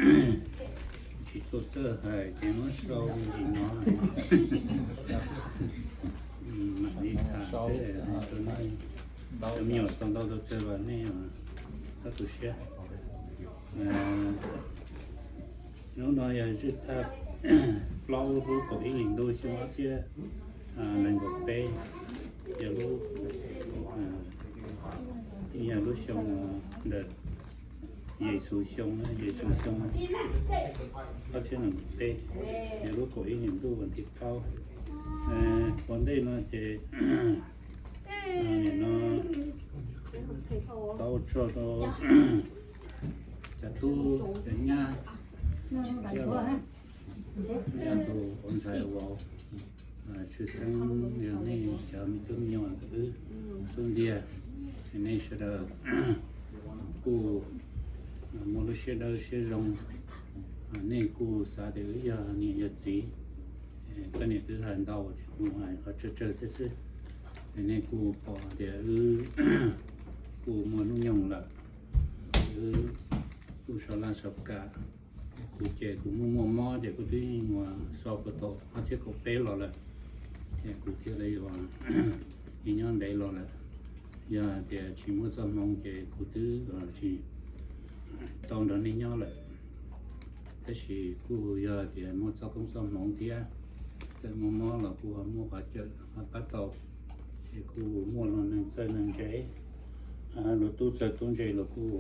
tsis txhua txawj hais ces muab sau me ntsis no, mam li tham xwb, rau nej cov me nyuam tau ntau tau tsawg los nej txhob tu siab. Hnub no yog zwj thaj plaub lub kaum ib hlis ntuj xyoo ob txhiab nees nkaum peb, yog lub, yog lub xyoo ntawm Yes Xus xyoo, Yes Xus xyoo ob txhiab nees nkaum peb, yog lub kaum ib hlis ntuj vas thib plaub. Ua ntej no ces nim no tau ua tsaug rau cov tub cov nyab, thiab tus ua ntxhais uas tshwj xeeb yog nej cov me tub me nyuam ntawm wb xub ntiag, nej sawv daws kuj muaj lub siab dawb siab zoo. Nej kuj xav tias wb yog niam yog txiv, koj niam twb hais ntau ces kuv hais qhov tsawg tsawg thiab xwb. Nej kuj pom tias wb kuj muaj hnub nyoog lawm, wb kuj sov laj sov kam. Kuv ces kuv muaj muaj mob ces kuv twb mus so puag thaum ob txhiab kaum peb los lawm, ces kuv thiaj li ua nyob ntev los lawm. Yog hais tias tsis muaj txoj hmoov ces kuv twb tsis tau nrog nej nyob lawm. Tab sis kuj yog tias muaj txoj koob txoj hmoov thiab, txawm muaj mob los kuj muaj qhov cawm qhov pab tau, ces kuj muaj luag neeg txawj neeg ntse, luag tub txawj tub ntse los kuj